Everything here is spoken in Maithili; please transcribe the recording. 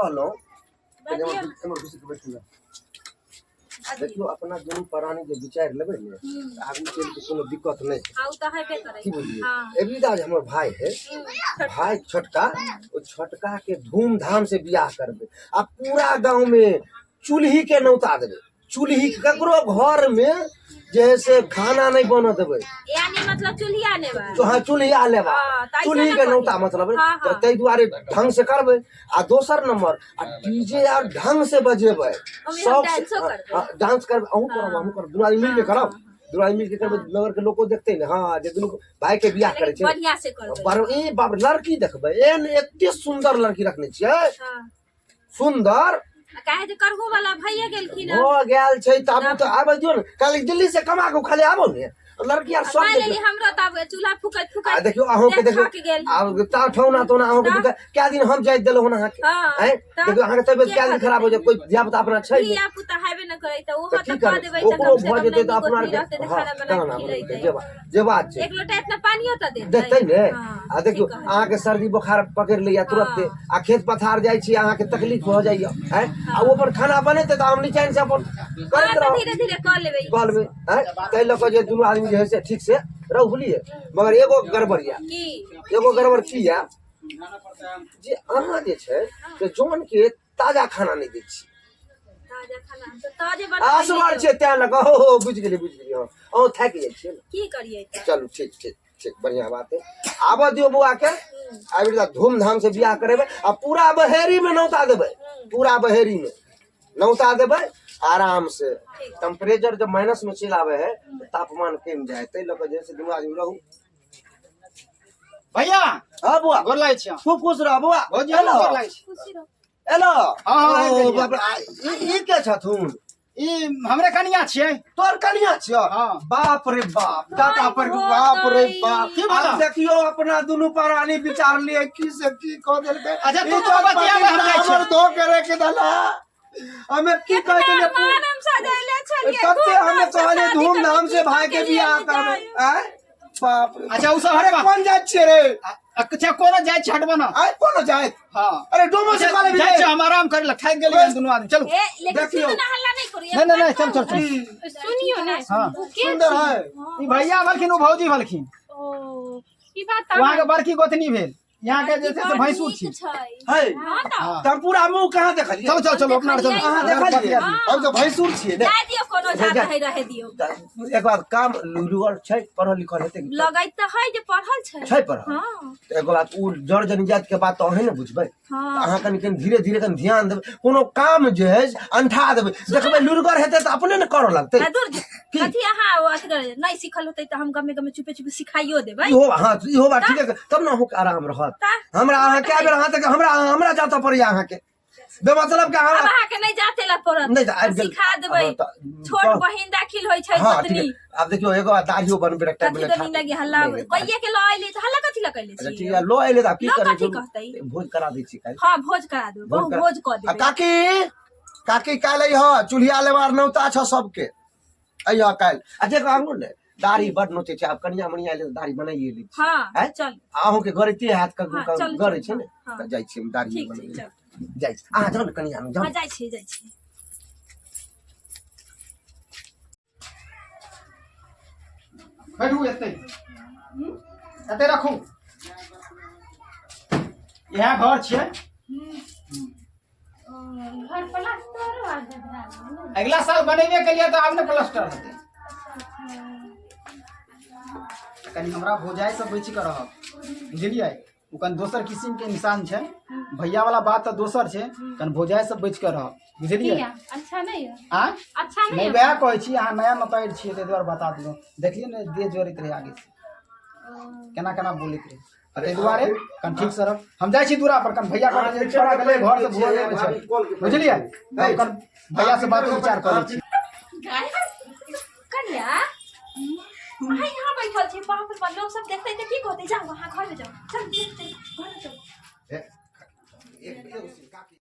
कहलहुँ कनि बजियौ एम्हर ने। एम्हर घुसि कऽ बैठू ने। देखियौ अपना दुनू प्राणी जे विचारि लेबै ने तऽ आगू चलि कऽ कोनो दिक्कत नहि हेतै। हाँ, उ तऽ हेबे करै की बुझलियै हाँ। एबीदा जे हमर भाय है भाय छोटका ओ छोटका के धूमधाम से बियाह करबै आ पूरा गाँव में चूल्ही के नौता देबै चूल्ही ककरो घर में जे है से खाना नहीं बनऽ देबै यानी मतलब चूल्हिया लेबा जो हाँ चूल्हिया लेबा हाँ, तऽ ऐसे चूल्ही ना के कही। नौता मतलब हाँ, हाँ। तऽ ताहि दुआरे ढंग से करबै आ दोसर नंबर आ डीजे आर ढंग से बजेबै ओहिमे हम सब डांसो करबै। हाँ, डांस करबै अहूँ करब हाँ। हमहूँ करब दुनू आदमी मिल के करब दुनू आदमी मिल के करबै नगर के लोको देखतै ने हाँ जे दुनू भाई के बियाह करै छै बढ़िया से करबै बड़ ई बाप रे, लड़की देखबै एहन एते सुंदर लड़की रखने छियै हाँ। सुंदर आ काहे जे करहु वाला भइए गेलखिन हन। भऽ गेल छै तऽ आबू तऽ आबै दियौ ने खाली दिल्ली से कमा कऽ खाली आबो ने लड़की आर आ सब मान देखियौ लेली हमरो तब चूल्हा फुकैत आ फुकैत देखियौ अहूँके देह देखियौ थक गेल आब ता ठौना तौना अहूँके तऽ? दुखा कए दिन हम जाइत देलहुँ हन अहाँके हाँ, आँय तऽ? देखियौ अहाँके तबियत के कए दिन खराब हो जाए कोइ धिया पुता अपना छै नहि धिया पुता हेबे न करै तऽ ओहो तऽ तऽ की कऽ करबै देबै तऽ ओकरो कम से भऽ कम जेतै नहि तऽ अपना गोतनी आरके रहतै तऽ हँ खाना बना खाना कऽ बनेतै खिलेतै जे बात जे बात छै एक लोटा इतना पानियो तऽ देतै देतै ने हाँ, आ देखियौ ठीक कहलियै। अहाँके सर्दी बोखार पकड़ि लैया तुरन्ते आ खेत पथार जाइ छी अहाँके तकलीफ भऽ जाइया आँय आ ओ अपन खाना बनेतै तऽ हम निचैन से अपन हाँ, करैत तऽ रहब धीरे धीरे कऽ लेबै कऽ लेबै आँय ताहि लऽ कऽ जे दुनू आदमी जे है से ठीक से रहू बुझलियै मगर एगो गड़बड़ यऽ की एगो गड़बड़ की यऽ जे अहाँ जे छै से जौनके ताजा खाना नहि दै छी ताजा खाना तऽ ताजे बना असगर छै तैं लऽ कऽ हो हो बुझि गेलियै बुझि गेलियै हँ अहूँ थाकि जाइ छियै ने की करियै तऽ चलू ठीक ठीक ठीक बढ़िआँ बात है आबऽ दियौ बौआके आबि तऽ धूमधाम से बियाह करेबै आ पूरा बहेरीमे नौता देबै पूरा बहेरीमे नौता देबै आराम से टेम्परेचर जब माइनस में चलि आबै है तऽ तापमान कमि जाइ है ताहि लऽ कऽ जे है से दुनू आदमी रहू भैया हँ बौआ गोर लागै छियौ खूब खुश रह बौआ भौजी एलो गोर लागै छी खुशी रहो एलो हाँ, हाँ, आबि ओ गेलियै। बाप रे, आ, ई के छथुन ई हमरे कनिया छियै तोर कनिया छियो हाँ। बाप रे बाप टाटा पर बाप रे बाप की भेलौ? आब देखियो अपना दुनू प्राणी विचार लिए की से की कह देलकै अच्छा, तू ई तो जग बतियाबै, हम जाइ हमर छियै। धो के रख देला हमे की कह देलियै अरमान हम सजैले छलियै कते हमे धूमधाम से कहलियै शादी धूमधाम से करबै, भाई के की बियाह केलियै करबै जाय। आँय बाप रे अच्छा, उ सब अरे हटबा। कोन जाइत छियै रे अच्छा कोनो जाइ छी हटबो ना आइ कोनो जाइत हाँ अरे डोमो से अच्छा, कहले जाइ छी हम आराम करे ला थाकि गेलियै हम दुनू आदमी चलू ए लेकिन देखियौ। सुनू ना हल्ला नहीं करू नहीं, नहीं, नहीं, चल, चल, चल। सुनियो ने हाँ। ओ के सुंदर छी? है ई भैया भेलखिन ओ भौजी भेलखिन ओ ई बात तऽ वहाँ के बड़की गोतनी भेल यहाँ के जे छै से भैंसुर छी छै है हां तऽ हाँ तऽ हम पूरा मुंह कहाँ देखलियै चलो चलो चलो अपना आर चलो अहाँ देखलियै हम तऽ भैंसुर छियै ने जाय दियौ कोनो जात है रहे दियौ तऽ एक बात काम लुलुअर छै पढ़ल लिखल हेतै कि? लगैत तऽ है जे पढ़ल छै छै पढ़ल हँ तऽ एगो बात ओ जड़ जन जाति के बात तऽ अहें ने बुझबै हँ तऽ अहाँ कनि कनि धीरे धीरे कनि ध्यान देबै कोनो काम जे है अंठा देबै देखबै लुरगर हेतै तऽ अपने ने करऽ लगतै आ दूर जो। की? कथी अहाँ ओ अथी करे नहि सिखल होतै तऽ हम गमे गमे चुपे चुपे सिखाइयो देबै इहो हाँ इहो बात ठीक है तब ने अहूँके आराम रहत तऽ हमरा अहाँ कए बेर अहाँ तक हमरा हमरा जातऽ पड़ैया अहाँके बेमतलब के अब अहाँ अहाँके नहि जाते ला पड़त नहि तऽ आबि गेल सिखा देबै हाँ, तऽ- छोट तऽ- बहिन दाखिल होइ छै हाँ ठीक गोतनी है आब देखियौ एगो दाढ़ियो बनबे रखता कथी दनी लगी हल्ला कहिए के लऽ अयली तऽ हल्ला कथी लऽ कैले अच्छा छी ठीक है लो अयले तऽ आब की लोग करै कथी कहतै? भोज करा दै छी काल्हि हाँ भोज करा देबै बहु भोज कऽ आ देबै काकी काकी काल्हि अइह चूल्हिया लेबार नौता छ सबके अइह काल्हि आ देखो हमरो ने दाढ़ी बड नोचै छै आब कनिया मनिया एलै तऽ दाढ़ी बनाइए लै छी हाँ आँय? चल अहूँके गरिते हैत हाँ, कखनो चलू, गरै चलू, छै ने हाँ। तऽ जाइ छी हम दाढ़ी ठीक छै बनबै चल जाइ छी अहाँ जाउ ने कनिया लग जाउ हाँ जाइ छी जाइ छी बैठू एतै एतै रखू इएह घर छियै घर प्लास्टर आ गधा अगिला साल बनेबे केलियै तऽ आब ने प्लास्टर हेतै कनि हमरा भौजाइसँ बचि कऽ रहब बुझलियै ओ कनि दोसर किसिमके इंसान छै भैया वाला बात तऽ दोसर छै कनि भौजाइसँ बचि कऽ रहब बुझलियै किया अच्छा नहीं है आँ अच्छा नहीं नहि है वएह कहै छी अहाँ नया नतैर छियै ताहि दुआरे बता देलहुँ देखलियै ने देह जोड़ैत रहै आगे से केना केना बोलैत रहै ताहि दुआरे कनि ठीक से रहब हम जाइ छी दूरा पर कनि भैया कहलक जे छोड़ा गेलै घर से भुआ गेलै छै बुझलियै हम कनि भैया से बात विचार करै छी कन्या अहाँ यहाँ बैठल छी बाप रे बाप लोग सब देखतै तऽ की कहतै जाउ अहाँ घर में जाउ चल चल चल घर में चल एक